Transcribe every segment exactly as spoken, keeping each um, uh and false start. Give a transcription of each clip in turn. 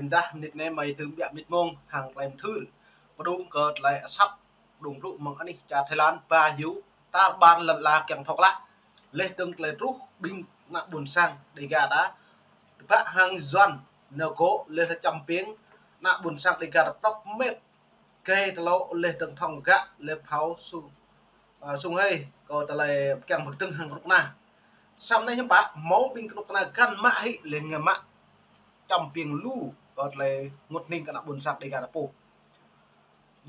Mơdah mơnit anai mơi tơm biă mơnit mông hăng tơlơi mơthưr. Pơdŏng kơ tơlơi asăp, pơdŏng blŭ mơ̆ng anih čar Thái Lan ba hyu, tar ƀar lŏn ala kiăng thâo klă. Leh dơ̆ng tơlơi truh ƀing ană ƀôn sang Dêga ta, tơpă hăng Yuan nao gŏ leh tơčăm piêng ană ƀôn sang Dêga ta prăp met. Kơ tơlơi leh dơ̆ng thŏng gak leh phao su, a, sung hơi, kơ tơlơi kiăng pơkơdơ̆ng hăng kơnuk kơna. Samơ̆ anai hiư̆m pă, hmâo ƀing kơnuk kơna găn mă hĭ leh ngă mă čăm piêng lu, kơ tơlơi rơngot hning kơ ană ƀôn sang Dêga ta pô.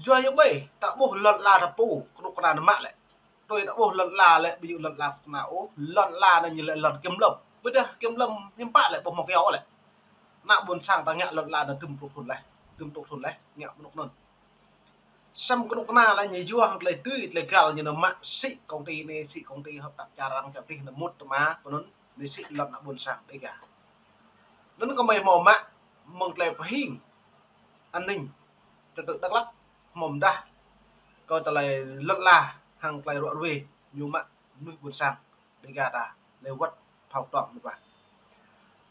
Yua yơh ƀơi, ta ƀuh lŏn ala ta pô, kơnuk kơna anai mă lĕ. Tui ta ƀuh lŏn ala lĕ, ƀu djơ̆ lŏn ala kơnuk kơna ôh, lŏn ala anai ñu lĕ lŏn kiểm lâm. Ƀôdah kiểm lâm hiư̆m pă lĕ, ƀu hmâo kiaŏ lĕ. Ană ƀôn sang ta ngă lŏn ala anai tơm pluh thŭn leh, tơm pluh thŭn leh, ngă mơnŭk anŭn. Samơ̆ kơnuk kơna lĕ ñu yua hăng tơlơi tui, tơlơi găl ñu nao mă sĭ công ty anai, sĭ công ty hợp tác čar arăng čar tih anai mŭt tơma, pơ anŭn, anai sĭ lŏn ană ƀôn sang Dêga. Anŭn kơmơi hmâo mă, mơ̆ng tơlơi pơhing an ninh trật tự Đắk Lắk, hmâo mơdah kơ tơlơi lŏn ala hăng tơlơi ruă ruê ñu mă mơnuih ƀôn sang Dêga ta leh wơ̆t phao tŏng mơ̆n wa.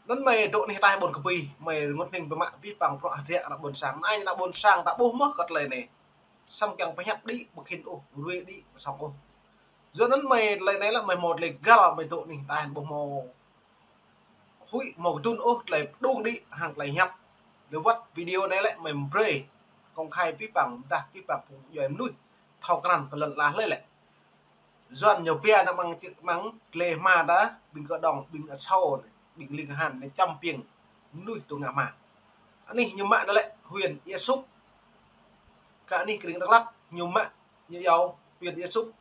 Anŭn mơi dŏ anih ataih ƀôn kơpi, mơi rơngot hning pơmă abih bang bruă hơdră ană ƀôn sang. Anai ană ƀôn sang ta ƀuh mơ̆ kơ tơlơi anai. Samơ̆ kiăng pơhiăp đĭ, ƀu khĭn ôh, ruê đĭ, ƀu sŏng ôh. Yua anŭn mơi tơlơi anai lĕ mơi hmâo tơlơi găl mơi dŏ anih ataih ƀu hmâo huĭ hmâo kơdŭn ôh tơlơi pơdŏng đĭ hăng tơlơi hiăp. Leh wơ̆t video anai lĕ mơi brơi công khai abih bang, mơdah abih bang phung djuai mơnuih thâo krăn kơ lŏn ala hlơi lĕ. Yuan ñu pia anŭn mơ̆ng čư̆ mơ̆ng tơlơi hma ta, ƀing kơđông, ƀing asâo, ƀing ling kơhan anai čăm piêng mơnuih tŭ ngă hma. Anih ñu mă anai lĕ huyện Ea Súp. Kơ anih krĭng Đắk Lắk ñu mă ñu iâu huyện Ea Súp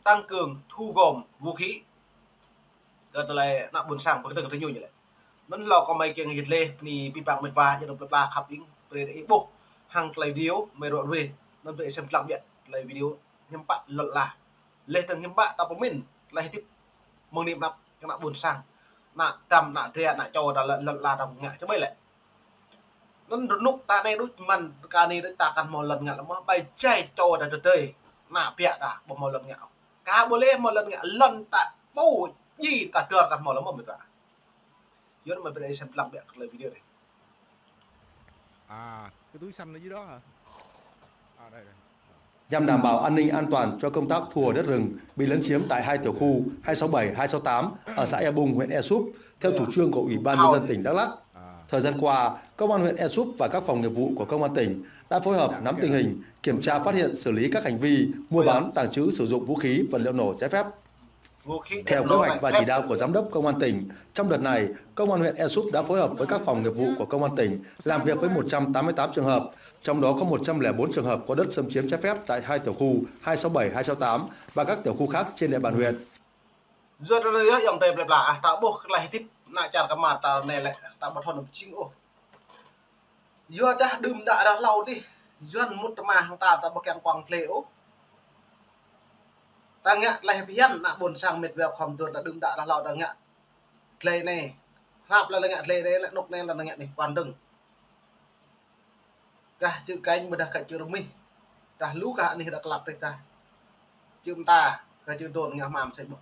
tăng cường thu gom vũ khí. Kơ tơlơi ană ƀôn sang pơkơdơ̆ng kơ tơñu ñu lĕ. Anŭn hlâo kơ mơi kiăng yit leh bơni abih bang met wa, yua anŭn plơi pla khăp ƀing, brơi ih ƀuh hăng tơlơi video mơi ruă ruê. Anŭn brơi ih sem lăng biă tơlơi video hiư̆m pă lŏn ala. Leh dơ̆ng hiư̆m pă ta pơmĭn tơlơi hơdip mơ̆ng anai pơ anăp kơ ană ƀôn sang. Ană Dăm, ană Dre, ană Čô ta lŏn, lŏn ala ta ngă čơ ƀơi lĕ. Anŭn rơnŭk ta anai đôč mơ̆n, kơ anai đôč ta kăn hmâo lŏn ngă lĕ mơ̆, ƀai jai čô ta tơdơi. Ană biă ta ƀu hmâo lŏn ngă. Ka ƀu lĕ hmâo lŏn ngă, lŏn ta ƀu djơ̆ ta dơr kăn hmâo lĕ mơ̆ met wa. Yua anŭn mơi brơi ih sem lăng biă kơ tơlơi video anai. À, cái túi xanh nó dưới đó hả? À, đây, đây. Nhằm đảm bảo an ninh an toàn cho công tác thu hồi đất rừng bị lấn chiếm tại hai tiểu khu hai sáu bảy, hai sáu tám ở xã Ea Bung, huyện Ea Súp, theo chủ trương của Ủy ban Nhân dân tỉnh Đắk Lắk. Thời gian qua, Công an huyện Ea Súp và các phòng nghiệp vụ của Công an tỉnh đã phối hợp nắm tình hình, kiểm tra phát hiện xử lý các hành vi mua bán, tàng trữ, sử dụng vũ khí, vật liệu nổ trái phép. Theo kế hoạch và chỉ đạo của Giám đốc Công an tỉnh, trong đợt này, Công an huyện Ea Súp đã phối hợp với các phòng nghiệp vụ của Công an tỉnh làm việc với một trăm tám mươi tám trường hợp, trong đó có một trăm lẻ bốn trường hợp có đất xâm chiếm trái phép tại hai tiểu khu hai sáu bảy, hai sáu tám và các tiểu khu khác trên địa bàn huyện. Yua anŭn yơh ayŏng adơi plơi pla, ah, ta ƀuh tơlơi hơdip ană čar Kmar ta anai lĕ, ta ƀu thâo nao pơjing ôh. Yua dah đưm đă ră hlâo dih, Yuan mŭt tơma hăng ta, ta ƀu kiăng kuăng tơlơi ôh. Ta ngă tơlơi phiăn ană ƀôn sang met wa khŏm tŭ ta đưm đă ră hlâo ta ngă tơlơi anai. Hrăp lĕ ngă tơlơi anai, lĕ anŭk anai lĕ ngă anai, kuan dơ̆ng. Kah čư̆ kanh mơdah kah čư̆ rơmih. Kah lu kah anih Đắk Lắk tih kah čư̆ mơta, kah čư̆ dôn ngă hmam sĕ ƀơ̆.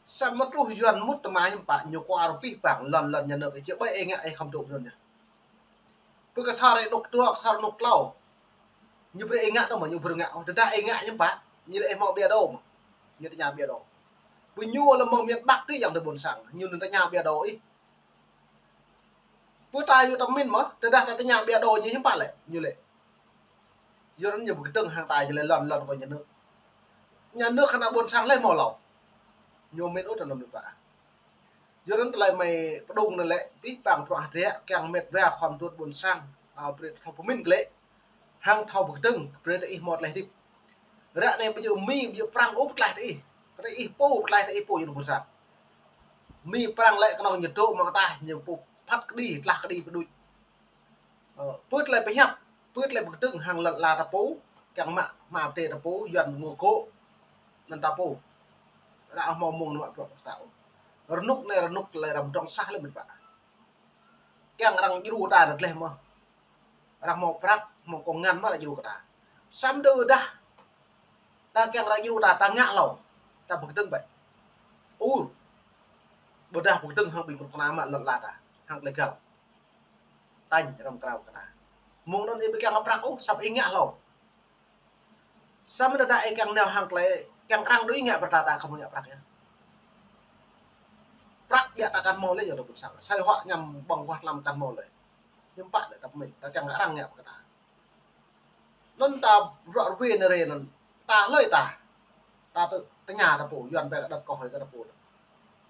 Samơ̆ truh Yuan mŭt tơma hiư̆m pă ñu kuar abih bang lŏn lŏn nhà nước čư̆ ƀai ih ngă ih khŏm dŏ mơ̆n yơh. Pơ kơ sa rơnŭk dua, sa rơnŭk klâo. Ñu brơi ih ngă tơ mơ̆ ñu brơi ngă. Tơdah ih ngă hiư̆m pă, ñu lĕ ih hmâo ƀiă đô mơ̆. Ñu tơña ƀiă đô. Pơ ñu lĕ mơ̆ng miền Bắc tih ayŏng adơi ƀôn sang. Ñu nao tơña ƀiă đô ih. Pơ ta yua ta mĭn mơ̆, tơdah ta tơña ƀiă đô ñu hiư̆m pă lĕ, ñu lĕ. Yua anŭn ñu pơkơdơ̆ng hăng ta jơlơi lŏn lŏn kơ nhà nước. Nhà nước hăng ană ƀôn sang lĕ hmâo hlâo. Ñu mĭn ôh ta nao mĭn pă. Yua anŭn tơlơi mơi pơdŏng anai lĕ, abih bang bruă hơdră, kiăng met wa khŏm tŭ ƀôn sang, a, brơi thâo pơmĭn kơ lĕ. Hăng thâo pơkơdơ̆ng, brơi ta ih hmâo tơlơi hơdip. Ră anai ƀu djơ̆ Mi, ƀu djơ̆ Prăng ôh pơtlaih ta ih. Kơ ta ih pô, pơtlaih ta ih pô yua anŭn ƀôn sang. Mi Prăng lĕ kơnơ̆ng ñu dŏ mơ̆ng ataih, ñu pô phat kơđi, tlah kơđi pơđuč. Ơ, pơ tơlơi pơhiăp, pơ tơlơi pơkơdơ̆ng hăng lŏn ala ta pô, kiăng mă, mă pơtê ta pô, Yuan ngă gŏ, anŭn ta pô. Ră hmâo mơ̆ng nao mă bruă kơ ta ôh. Rơnŭk anai rơnŭk tơlơi răm drŏng sah lĕ met wa. Kiăng arăng djru ta rơtleh mơ̆. Arăng hmâo prăk, hmâo kông ngăn mơ̆ arăng djru kơ ta. Samơ̆ tơdah ta kiăng arăng djru ta, ta ngă hlâo. Ta pơkơdơ̆ng ƀĕ. Ur. Ƀôdah pơkơdơ̆ng hăng ƀing kơnuk kơna mă lŏn ala ta. Hăng tơlơi găl. tañ răm krao kơ ta. Mơ̆ng anŭn ih ƀu kiăng prăk ôh, săp ih ngă hlâo. Samơ̆ đơđa ih kiăng nao hăng tơlơi, kiăng arăng đuaĭ ngă pơrơta ta khŏm ngă prăk yơh. Prăk biă ta kăn hmâo lĕ yơh, ƀôn sang. Sai huă ñăm ƀơ̆ng huă tlam kăn hmâo lĕ. Hiư̆m pă lĕ ta pơmĭn, ta kiăng arăng ngă pơkă ta. Anŭn ta ruă rơwe anai rê anŭn. Ta hlơi ta. Ta tơ, tơña ta pô, Yuan ƀĕ kơ đăt kơ hơi kơ ta pô.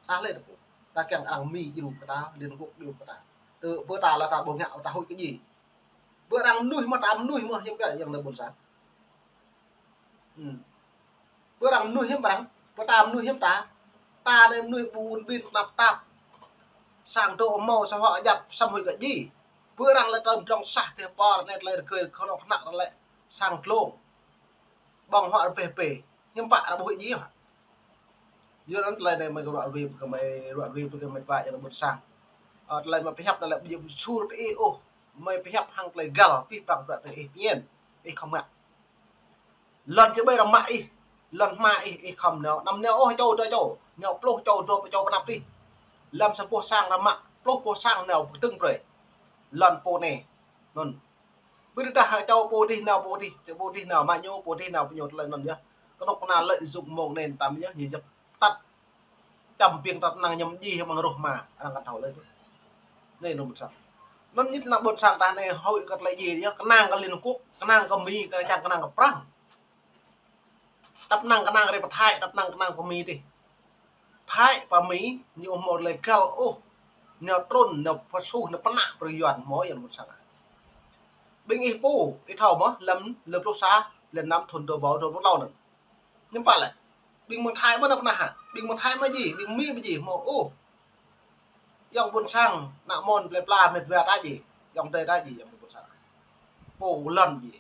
Ta hlơi ta pô. Ta kiăng arăng Mi djru kơ ta, Liên Hợp Quốc djru kơ ta. Tơ, pơ ta lĕ ta ƀu ngă, ta huĭ kơ djai. Pơ arăng mơnuih mơ̆ ta mơnuih mơ̆ hiư̆m pă yang anai ƀôn sang. Hmm. Pơ arăng mơnuih hiư̆m arăng, pơ ta mơnuih hiư̆m ta. Ta anai mơnuih ƀun ƀin tơnap tap. Sang tơ hmâo sa huă djăp, săm huĭ kơ djai. Pơ arăng lĕ tơm trong sah tơ pơ anai tơlơi rơgơi kơnơ̆ng kơnăk lĕ sang tlông. Ƀơ̆ng huă rơbeh beh. Hiư̆m pă arăng ƀu huĭ djai hă. Yua anŭn tơlơi anai mơi kơ ruă rơwe pơ kơ mơi, ruă rơwe pơ kơ mơi wa yang anai ƀôn sang. Ơ, tơlơi mơi pơhiăp anai lĕ ƀu djơ̆ sur tơ ih ôh. Mơi pơhiăp hăng tơlơi găl, pih păng prăk tơ ih pơñen. Ih khŏm ngă. Lŏn či ƀai răm mă ih, lŏn hmua ih, ih khŏm nao, anăm nao ôh čô dua čô, nao pluh čô dua čô pơ anăp tih. Lăm sa boh sang răm mă, pluh boh sang nao pơkơdơ̆ng brơi. Lŏn pô anai. Anŭn. Ƀu tơdah čô pô dih nao pô dih, čô pô dih nao mă ñu, pô dih nao pơ ñu tơlơi anŭn yơh. Kơnuk kơna lợi dụng mông anai tăm yơh, ñu djăp tăt. Čăm ƀing ta tơnăng ñăm djai hăng ƀơ̆ng roh mă, arăng kăn thâo lơi tơ. Anai anŭn ƀôn sang. Anŭn ñu tơnăng ƀôn sang ta anai hơi kơ tơlơi djai yơh, kơnang kơ Liên Hợp Quốc, kơnang kơ Mi, kơnang, kơnang kơ Prăng. Tăp năng kơnang rê pơ Thái, tăp năng kơnang pơ Mi tih. Thái pơ Mi, ñu hmâo tơlơi găl ôh. Nao trŭn, nao pơsuh, nao pơnah pơ Yuan hmâo yang ƀôn sang. Ƀing ih pô, ih thâo mơ̆, lăm lơ pluh sa, lăm năm thŭn dua rơbâo dua pluh klâo anŭn. Hiư̆m pă lĕ. Ƀing mơ̆ng Thái mơ̆ nao pơnah hă? Ƀing mơ̆ng Thái mơ̆ djai, ƀing Mi mơ̆ djai, hmâo ôh. Yang ƀôn sang, ană mơnuih plơi pla met wa ta djai, yang tơi ta djai, yang ƀôn sang. Pô lŏn djai.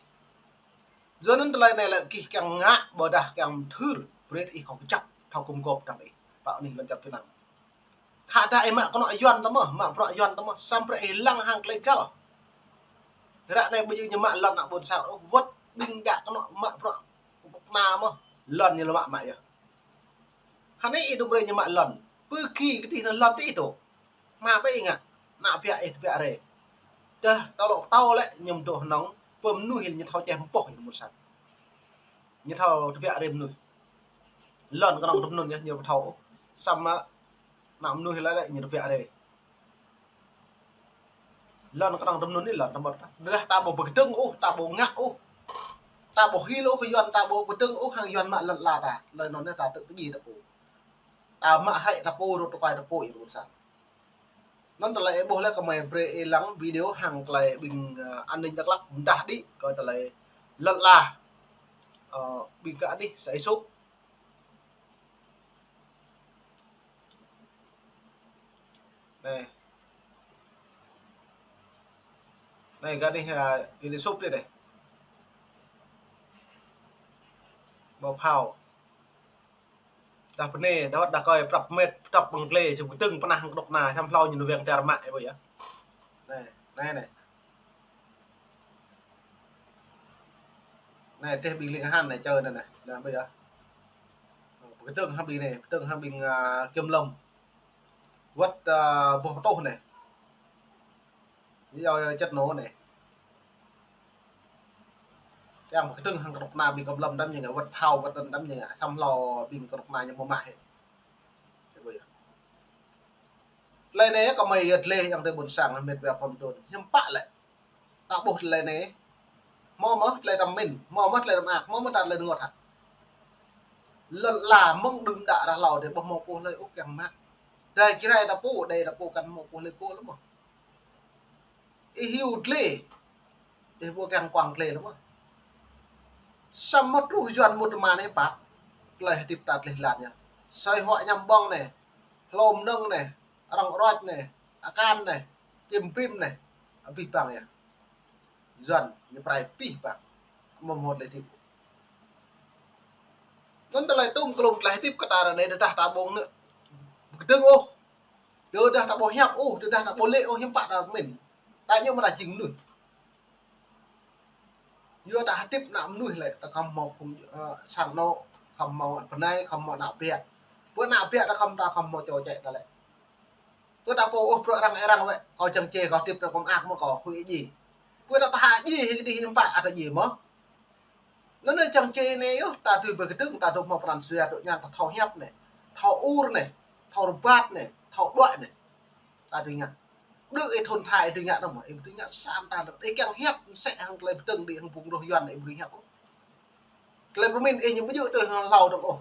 Yua anŭn tơlơi anai lĕ gih kiăng ngă, ƀôdah kiăng mơthưr, brơi ih kơ kơjăp, thâo gum gôp tơdang ih. Pă anih lŏn čar Việt Nam. Khă dah ih mă kơnuk Yuan tơ mơ̆, mă bruă Yuan tơ mơ̆, samơ̆ brơi ih lăng hăng tơlơi găl. Ră anai ƀu djơ̆ ñu mă lŏn ană ƀôn sang ôh, wơ̆t ƀing djă kơnuk mă bruă kơnuk kơna mơ̆, lŏn ñu lăng mă mă yơh. Hơnai ih dŏ brơi ñu mă lŏn, pơgi kơdih anŭn lŏn tơ ih dŏ. Hmua ƀĕ ih ngă, ană biă ih tơbiă rai. Tơdah tơlŏ pơtâo lĕ ñu mơdŏ hơnơ̆ng, pơ mơnuih ñu thâo čeh mơboh ñu ƀôn sang. Ñu thâo tơbiă rai mơnuih. Lŏn kơnơ̆ng tơm anŭn yơh ñu pơthâo ôh. Samơ̆ ană mơnuih lĕ lĕ ñu tơbiă rai. Lŏn kơnơ̆ng tơm anŭn anai lŏn tơmơ̆t. Tơdah ta ƀu pơkơdơ̆ng ôh, ta ƀu ngă ôh. Ta ƀu hil ôh kơ Yuan, ta ƀu pơkơdơ̆ng ôh hăng Yuan mă lŏn ala ta. Tơlơi anŭn anai ta tŭ pơdjai ta pô. Ta mă hrĕ ta pô, rŏt tơkuai ta pô yang ƀôn sang. Anŭn tơlơi ih ƀuh lĕ kơ mơi brơi ih lăng video hăng tơlơi ƀing, ơ, an ninh Dak Lak pơdah đĭ kơ tơlơi lŏn ala. Ơ, ƀing kơ anih sa ih sŭk. Anai. Anai gah anih, ơ, ih sŭk đĭ anai. Ƀâo phao. Dah pơnê, dah wơ̆t dah kơi, prăp met, prăp ƀơ̆ng glai, čum kơdơ̆ng pơnah hăng kơnuk kơna, čăm hlâo ñu nao weng tar mă, ih ƀuh yơh. Anai, anai, anai. Anai, tơl ƀing ling han anai, čơ anai, anai. Anai, ƀuh yơh. Pơkơdơ̆ng hăng ƀing anai, pơkơdơ̆ng hăng ƀing, a, Kiểm Lâm. Wơ̆t, a, boh pơtuh anai. Yua, yua čĕt nô anai. Kiăng pơkơdơ̆ng hăng kơnuk kơna ƀing Kiểm Lâm đăm ñu ngă, wơ̆t phao wơ̆t đăm ñu ngă, čăm hlâo ƀing kơnuk kơna ñu mơ̆ mă hĭ. Tơlơi anai kơ mơi yơh tơlơi yang tơ ƀôn sang met wa khŏm tŭn. Hiư̆m pă lĕ. Ta ƀuh tơlơi anai. Hmâo mơ̆ tơlơi tơm min, hmâo mơ̆ tơlơi tơm ak, hmâo mơ̆ ta tơlơi rơngot hă. Lŏn ala mơ̆ng đưm đă ră hlâo dih ƀu hmâo pô hlơi ôh kiăng mă. Dai Jrai ta pô, dai ta pô kăn hmâo pô hlơi kơ lĕ mơ̆. Ih hyu glai. Ih ƀu kiăng kuang glai lĕ mơ̆. Samơ̆ truh Yuan mŭt tơma anai pă. Tơlơi hơdip ta tơlơi lan yơh. Sai huă ñăm ƀơ̆ng anai. Hlô mơnơ̆ng anai. Arăng roč anai. Akan anai. Čim bim anai. Abih bang yơh. Yuan ñu pơrai abih bang. Mơ̆ mơ̆ tơlơi hơdip. Anŭn tơlơi tŭm klum tơlơi hơdip kơ ta ră anai tơdah ta ƀu ngă. Pơkơdơ̆ng ôh. Tơdah ta ƀu hiăp ôh, tơdah ta ƀu lĕ ôh, hiư̆m pă ta min. Ta ñu mơ̆ ta jing mơnuih. Yua ta hơdip ană mơnuih lĕ, ta khŏm hmâo phung, ơ, sang anŏ, khŏm hmâo bơnai, khŏm hmâo ană biă. Pơ ană biă ta khŏm, ta khŏm hmâo čô čĕ ta lĕ. Pơ ta pô ôh bruă arăng, arăng wĕ, kâo čang čê kâo hơdip nao kơ mơak mơ̆ kâo huĭ djai. Pơ ta tơhă djai hĭ kơ dih hĭ pă ata djai mơ̆. Anŭn anai čang čê anai yơh, ta tui ƀơi kơdơ̆ng, ta dŏ hmâo pran jua, dŏ ñan ta thâo hiăp anai, thâo ur anai, thâo rơbat anai, thâo đuaĭ anai. Ta tui ngă. Ƀrư̆ ih thŭn tha ih tui ngă anŭn mơ̆, ih tui ngă sa mơta anŭn. Ih kiăng hiăp mơsĕ hăng tơlơi pơdơ̆ng đĭ hăng phung roh Yuan ih ƀu dưi hiăp ôh. Tơlơi pơmĭn ih ñu ƀu djơ̆ tui hăng hlâo dơ̆ng ôh.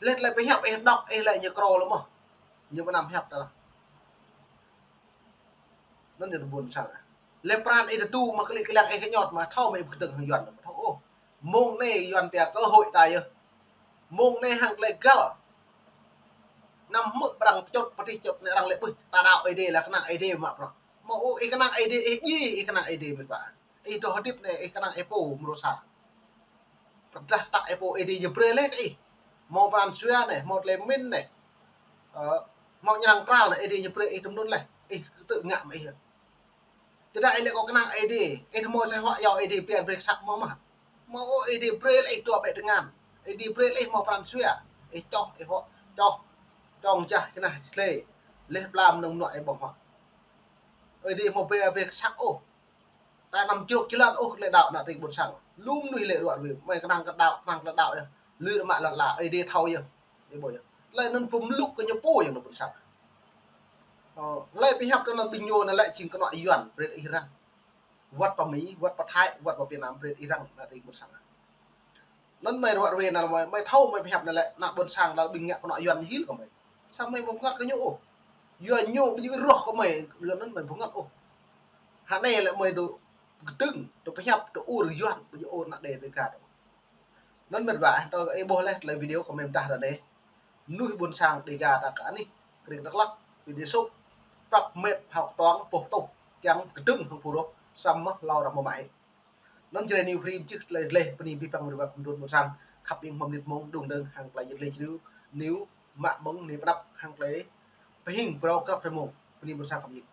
Leh tơlơi pơhiăp ih đŏk ih lĕ ñu krô lơ̆m mơ̆. Ñu ƀu năm hiăp ta. Anŭn ñu tơƀun sang ah. Leh pran ih tơdu mă kơlĭ kơliăng ih kơñot mă thâo mă ih pơkơdơ̆ng hăng Yuan mă thâo ôh. Mông anai Yuan pia cơ hội ta yơh. Mông anai hăng tơlơi găl. Năm hmư̆ arăng pơčŭt pơtih čŭt anai arăng lĕ ƀuh ta đaŏ Ơi Adai lĕ kơnang Ơi Adai mă prŏ. Mơ̆ ôh ih kơnang Ơi Adai ih djai ih kơnang Ơi Adai mĕt wa. Ih dŏ hơdip anai ih kơnang ih pô mrô sa. Pơdah tăk ih pô Ơi Adai ñu brơi leh kơ ih. Hmâo pran jua anai, hmâo tơlơi pơmĭn anai. Ơ, hmâo ñrăng pral anai Ơi Adai ñu brơi ih tơm anŭn leh. Ih tŭ ngă mă ih. Tơdah ih lĕ kâo kơnang Ơi Adai, ih hmâo sa huă yua Ơi Adai pia brơi kơ săk mơ̆ mă. Mơ̆ ôh Ơi Adai brơi leh ih dua ƀĕ tơngan. Ơi Adai brơi leh ih hmâo pran jua. Ih čoh, ih huă, čoh. Čong jah čơnah čơlê. Leh pla mơnơ̆ng mơnuă ih ƀơ̆ng huă. Ơi Adai hmâo pia brơi kơ săk ôh. Ta năm čruk jơlan ôh tơlơi đaŏ ană tring ƀôn sang. Lu mơnuih lĕ ruă ruê. Mơi kơnang kơ đaŏ, kơnang tơlơi đaŏ yơh. Lui mă lăn la, Ơi Adai thâo yơh. Ih ƀuh yơh. Tơlơi anŭn pơmluk kơ ñu pô yơh ană ƀôn sang. Ơ, tơlơi pơhiăp tơ anŭn ƀing ñu anŭn lĕ jing kơnuk Yuan, brơi ih răng. Wơ̆t pơ Mi, wơ̆t pơ Thái, wơ̆t pơ Việt Nam, brơi ih răng ană tring ƀôn sang. Anŭn mơi ruă ruê anŭn mơi, mơi thâo mơi pơhiăp anŭn lĕ, ană ƀôn sang lăi ƀing ngă kơnuk Yuan hil kơ mơi. Samơ̆ mơi ƀu bơngăt kơ ñu ôh. Yuan ñu ƀu djơ̆ rŏh kơ mơi, Yuan anŭn mơi ƀu bơngăt ôh. Hă anai lĕ mơi dŏ kơdơ̆ng, dŏ pơhiăp, dŏ ur Yuan, ƀu djơ̆ ur ană Đê, Đêga dŏ. Anŭn mĕt wa, tơ ih ƀuh leh tơlơi video kơ mơi mơdah ră anai. Mơnuih ƀôn sang Đêga ta kơ anih, krĭng Dak Lak, Pin Êsŭp, prăp mĕt hao kơtuang, pŏh tuh, kiăng kơdơ̆ng hăng pơrôh, samơ̆ hlâo arăng mơ̆ mă ih. Anŭn Jrai New Free čih tơlơi dleh, bơni abih bang mơnuih wa kơmdŭn ƀôn sang, khăp ing hmâo mơnit mông, đung đơ̆ng hăng tơlơi dleh jrêu, new, mă mơ̆ng, ni pơnăp hăng tơlơi pơhing phrâo krăp hrơi mông, bơni ƀôn sang khăp ing.